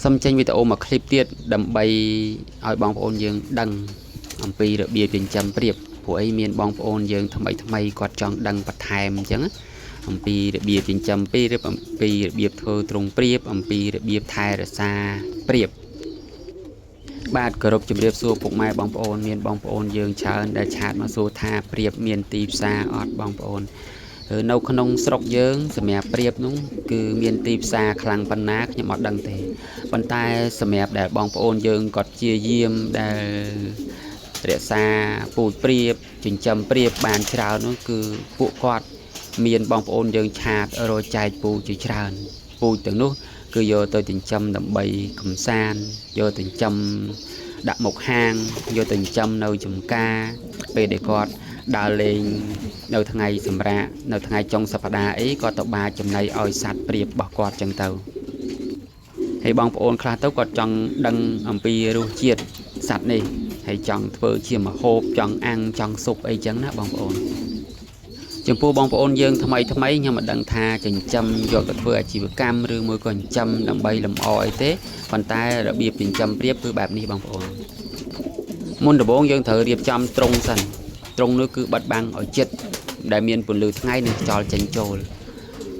សូមចេញវីដេអូមួយឃ្លីបទៀតដើម្បីឲ្យបងប្អូនយើងដឹងអំពីរបៀបចិញ្ចឹមព្រាបព្រោះអីមានបងប្អូនយើងថ្មីថ្មីគាត់ចង់ដឹងបន្ថែមអញ្ចឹងអំពីរបៀបចិញ្ចឹមព្រាបអំពីរបៀបធ្វើទ្រុងព្រាបអំពីរបៀបថែរក្សាព្រាបបាទគោរពជម្រាបសួរពុកម៉ែបងប្អូនមានបងប្អូនយើងច្រើនដែលឆាតមកសួរថាព្រាបមានទីផ្សារអត់បងប្អូននៅក្នុងស្រុកយើងសម្រាប់ព្រាបនោះគឺមានទីផ្សារខ្លាំងប៉ុណ្ណាខ្ញុំអត់ដឹងទេប៉ុន្តែសម្រាប់ដែលបងប្អូនយើងគាត់ព្យាយាមដែលរក្សាពូជព្រាបចិញ្ចឹមព្រាបបានច្រើននោះគឺពួកគាត់មានបងប្អូនយើងឆាតរកចែកពូជជាច្រើនពូជទាំងនោះគឺយកទៅចិញ្ចឹមដើម្បីកំសាន្តយកទៅចិញ្ចឹមដាក់មុខហាងយកទៅចិញ្ចឹមនៅចំការពេលដែលគាត់ដើរលេងនៅថ្ងៃសម្រាកនៅថ្ងៃចុងសប្តាហ៍អីគាត់ទៅបាចចំណីឲ្យសត្វព្រាបរបស់គាត់ចឹងទៅហើយបងប្អូនខ្លះទៅគាត់ចង់ដឹងអំពីរសជាតិសត្វនេះហើយចង់ធ្វើជាម្ហូបចង់អាំងចង់ស៊ុបអីចឹងណាបងប្អូនចំពោះបងប្អូនយើងថ្មីថ្មីខ្ញុំមិនដឹងថាចិញ្ចឹមយកទៅធ្វើអាជីវកម្មឬមួយក៏ចិញ្ចឹមដើម្បីលម្អអីទេប៉ុន្តែរបៀបចិញ្ចឹមព្រាបគឺបែបនេះបងប្អូនមុនដំបូងយើងត្រូវរៀបចំទ្រុងសិនទ្រុងនោះគឺបិទបាំងឲ្យជិតដែលមានពន្លឺថ្ងៃនិងខ្យល់ចេញចូល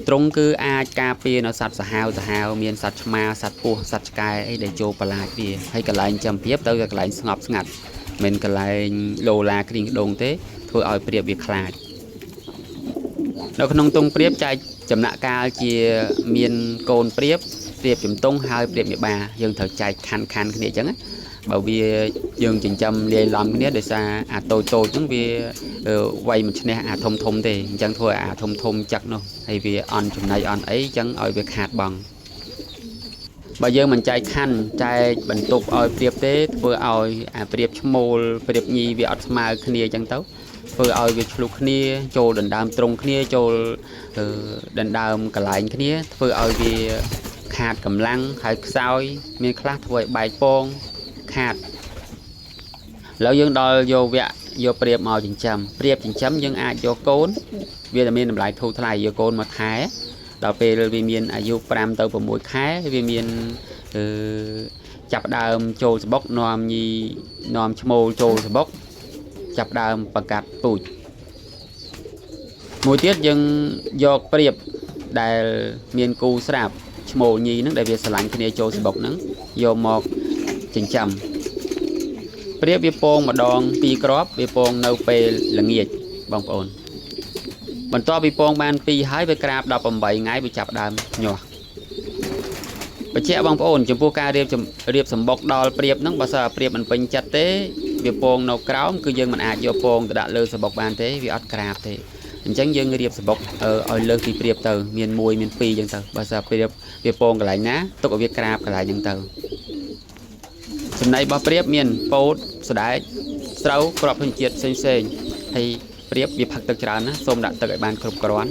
ទ្រុងគឺអាចការពារនៅសត្វសាហាវសាហាវមានសត្វឆ្មាសត្វពស់សត្វឆ្កែអីដែលចូលបន្លាចវាហើយកន្លែងចាំព្រាបទៅតែកន្លែងស្ងប់ស្ងាត់មិនកន្លែងឡូឡាគ្រីងក្តងទេធ្វើឲ្យព្រាបវាខ្លាចនៅក្នុងទ្រុងព្រាបចែកចំណាក់កាលជាមានកូនព្រាបព្រាបជំទង់ហើយព្រាបមេបាយើងត្រូវចែកខណ្ឌខណ្ឌគ្នាអញ្ចឹងណាបើវាយើងចិញ្ចឹមលាយឡំគ្នាដោយសារអាតូចតូចហ្នឹងវាវាយមិនឈ្នះអាធំធំទេអញ្ចឹងធ្វើឲ្យអាធំធំចឹកនោះហើយវាអន់ចំណៃអន់អីអញ្ចឹងឲ្យវាខាតបង់បើយើងមិនចែកខណ្ឌចែកបន្ទប់ឲ្យព្រាបទេធ្វើឲ្យអាព្រាបឈ្មោលព្រាបញីវាអត់ស្មើគ្នាអញ្ចឹងទៅធ្វើឲ្យវាឆ្លុះគ្នាចូលដណ្ដើមត្រង់គ្នាចូលដណ្ដើមកន្លែងគ្នាធ្វើឲ្យវាខាតកម្លាំងហើយខ្សោយមានខ្លះធ្វើឲ្យបែកពងខាតឥឡូវយើងដល់យកវគ្គយកព្រាបមកចិញ្ចឹមព្រាបចិញ្ចឹមយើងអាចយកកូនវាតែមានតម្លៃធូរថ្លៃយកកូនមកថែដល់ពេលវាមានអាយុ5ទៅ6ខែវាមានអឺចាប់ដើមចូលសបុកនាំញីនាំឈ្មោលចូលសបុកចាប់ដើមបង្កាត់ពូជមួយទៀតយើងយកព្រាបដែលមានគូស្រាប់ឈ្មោលញីហ្នឹងដែលវាស្រឡាញ់គ្នាចូលសបុកហ្នឹងយកមកចិញ្ចឹមព្រាបវាពងម្ដង2គ្រាប់វាពងនៅពេលល្ងាចបងប្អូនបន្ទាប់ពីពងបាន2ហើយវាក្រាប18ថ្ងៃវាចាប់ដើមញាស់បញ្ជាក់បងប្អូនចំពោះការរៀបសម្បុកដល់ព្រាបហ្នឹងបើសិនព្រាបមិនពេញចិត្តទេវាពងនៅក្រោមគឺយើងមិនអាចយកពងទៅដាក់លើសម្បុកបានទេវាអត់ក្រាបទេអញ្ចឹងយើងរៀបសម្បុកឲ្យលើសពីព្រាបទៅមាន1មាន2អញ្ចឹងទៅបើសិនព្រាបវាពងកន្លែងណាទុកឲ្យវាក្រាបកន្លែងហ្នឹងទៅចំណីរបស់ព្រាបមានពោតសណ្ដែកស្រូវគ្រាប់ធញ្ញជាតិផ្សេងផ្សេងហើយព្រាបវាផឹកទឹកច្រើនណាសូមដាក់ទឹកឲ្យបានគ្រប់គ្រាន់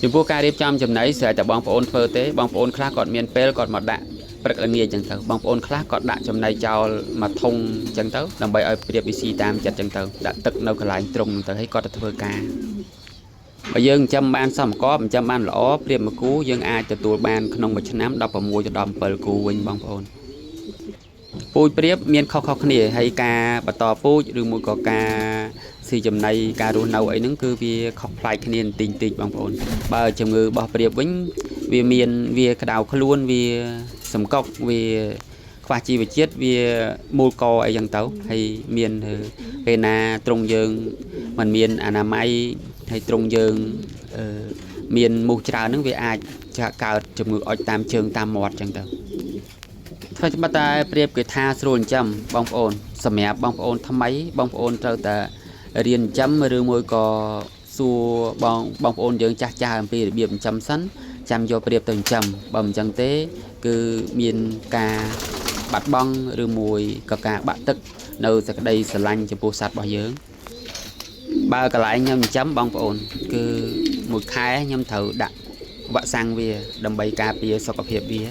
ចំពោះការរៀបចំចំណីស្រេចតែបងប្អូនធ្វើទេបងប្អូនខ្លះគាត់មានពេលគាត់មកដាក់ព្រឹកល្ងាចអញ្ចឹងទៅបងប្អូនខ្លះគាត់ដាក់ចំណីចោលមួយធុងអញ្ចឹងទៅដើម្បីឲ្យព្រាបវាស៊ីតាមចិត្តអញ្ចឹងទៅដាក់ទឹកនៅកន្លែងទ្រុងទៅហើយគាត់ទៅធ្វើការបើយើងចិញ្ចឹមបានសមកបចិញ្ចឹមបានល្អព្រាបមួយគូយើងអាចទទួលបានក្នុងមួយឆ្នាំ16ទៅ17គូវិញបងប្អូនពូជព្រាបមានខុសៗគ្នាហើយការបន្តពូជឬមួយក៏ការស៊ីចំណីការរស់នៅអីហ្នឹងគឺវាខុសប្លែកគ្នាបន្តិចតិចបងប្អូនបើជំងឺរបស់ព្រាបវិញវាមានវាក្តៅខ្លួនវាសម្កុកវាខ្វះជីវជាតិវាមូលកអីចឹងទៅហើយមានពេលណាទ្រុងយើងមិនមានអនាម័យហើយទ្រុងយើងមានមូសច្រើនហ្នឹងវាអាចកើតជំងឺអុចតាមជើងតាមមាត់ចឹងទៅធ្វើច្បាស់តែព្រាបគេថាស្រួលចិញ្ចឹមបងប្អូនសម្រាប់បងប្អូនថ្មីបងប្អូនត្រូវតែរៀនចិញ្ចឹមឬមួយក៏សួរបងប្អូនយើងចាស់ចាស់អំពីរបៀបចិញ្ចឹមសិនចាំយកព្រាបទៅចិញ្ចឹមបើមិនចឹងទេគឺមានការបាត់បង់ឬមួយក៏ការបាក់ទឹកនៅសេចក្តីស្រឡាញ់ចំពោះសត្វរបស់យើងបើកន្លែងខ្ញុំចិញ្ចឹមបងប្អូនគឺមួយខែខ្ញុំត្រូវដាក់វ៉ាក់សាំងវាដើម្បីការពារសុខភាពវា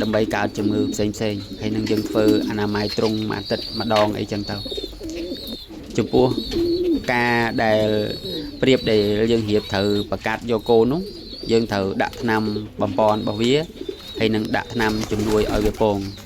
ដើម្បីកើតជំងឺផ្សេងផ្សេងហើយនឹងយើងធ្វើអនាម័យទ្រុងមួយអាទិត្យម្ដងអីចឹងទៅចំពោះការដែលព្រាបដែលយើងរៀបត្រូវបង្កាត់យកកូននោះយើងត្រូវដាក់ថ្នាំបំពន់របស់វា ហើយនឹងដាក់ថ្នាំជំនួយឲ្យវាពង។